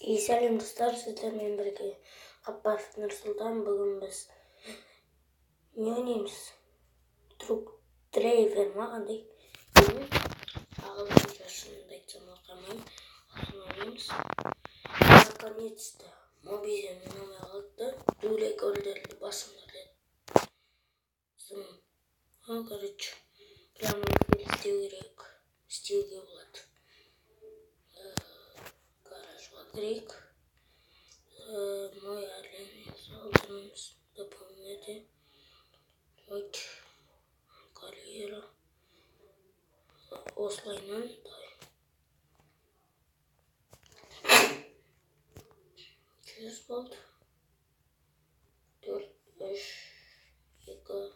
Сәлем достар, сіздермен бірге Қаппаров Нұрсұлтан. Бүгін біз не ойнаймыз? Truck Driver ма қандай? Ағылшынша шынымды айтсам оқымаймын. Осыны ойнаймыз. Наконец-то Мобизен ойнамай қалды. Дулекерлерді басыңдар деді. Короче, прямо эфир істеу керек. Істеуге болады. Гаражға кірейік. Мой орлен салдырмыз. Дополнять. Вот. Карьера. Осылайынан. 100 болды. 4, 3, 2,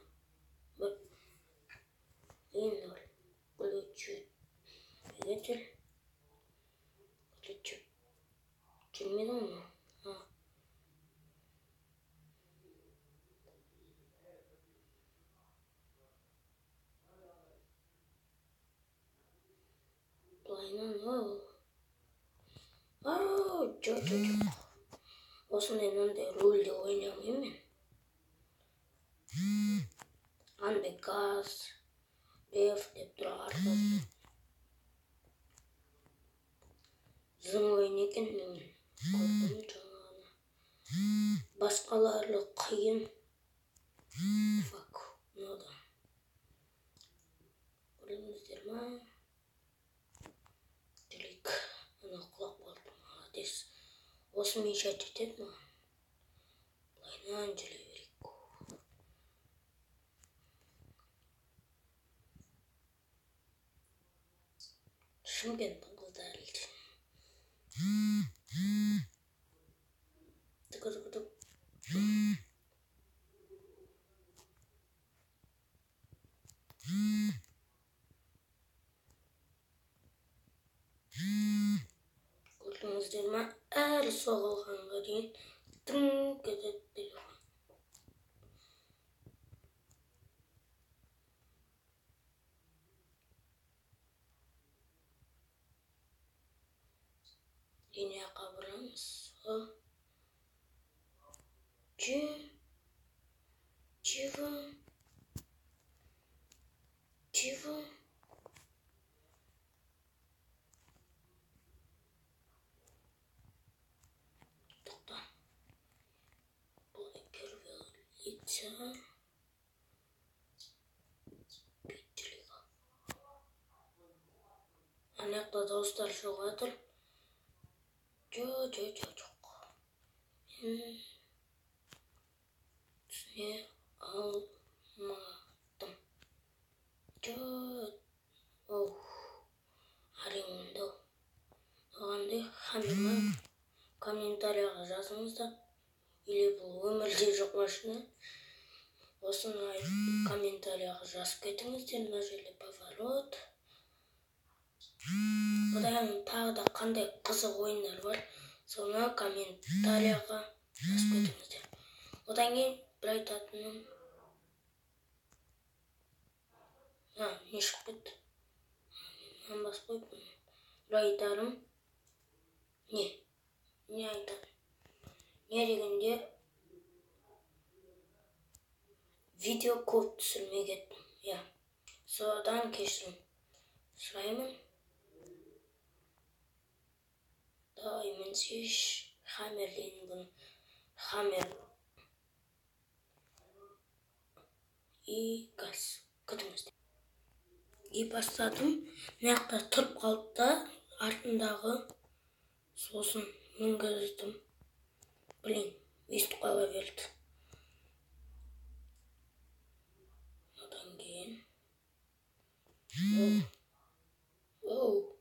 1 и 0. Включить двигатель. Включить. Жүрмеді ғой мынау. Былайынан. Жоқ, жоқ, жоқ. Осындай мынандай рульде ойнай алмаймын мен. Андай газ, реф деп тұр артында. Зың ойын екен мен көрдім жаңа ғана. Басқалары қиын. Фак, мынау да. Көрдіңіздер ма? Жүрейік. Анау құлап қалды, молодец. Осы мешать етеді маған. Былайынан жүре берейік. Шымкенттің қыздары. Тық-тық-тық. Көрдіңіздер ма? Әр соғылғанға дейін тың кетеді телефон. Ене жаққа бұрамыз. Чего? Чего? Тоқта. Бұл первый лица. Бүйтілігі. Ана жақта дауыстар шығып жатыр. Жоқ, жоқ, жоқ, жоқ. Мен түсіне алмадым. Жоқ. Оу. Әрең ойындау. Оғандай Хаммер ма? Комментарияға жазыңыздар. Или бұл өмірде жоқ машина. Осыны комментарияға жазып кетіңіздер. Мына жерде поворот. Одан тағы да қандай қызық ойындар бар, соны комментарияға жазып кетіңіздер. Одан кейін бір айтатыным, не шығып кетті? Мынаны басып қойыппын. Бір айтарым, не? Не айтарым? Не дегенде видео көп түсірмей кеттім. Иә. Содан кешірім сұраймын. Давай, мінсейші. Хаммер дейін бұны. Хаммер. И газ. Күтіңіздер. И бастадым. Мына жақта тұрып қалды да, артындағы сосын мінгіздім. Блин, өйстіп қала берді. Одан кейін. Оу.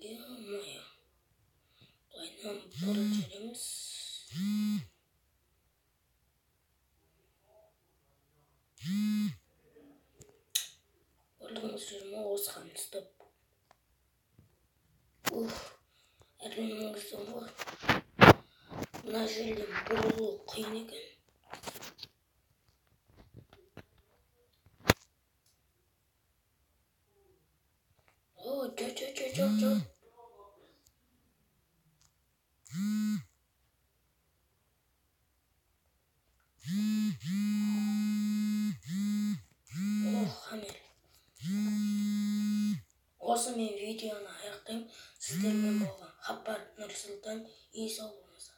Е-мое. Былайынан бұрып жүреміз. Көрдіңіздер ме, осыған ұстап. Уф, әрең мінгіздім ғой. Мына жерден бұрылу қиын екен. О, жоқ, жоқ, жоқ, жоқ, Жоқ. Ох, Хамер. Осымен видеоны аяқтаймын. Сіздермен болған Хабар Нұрсұлтан. Үй сау.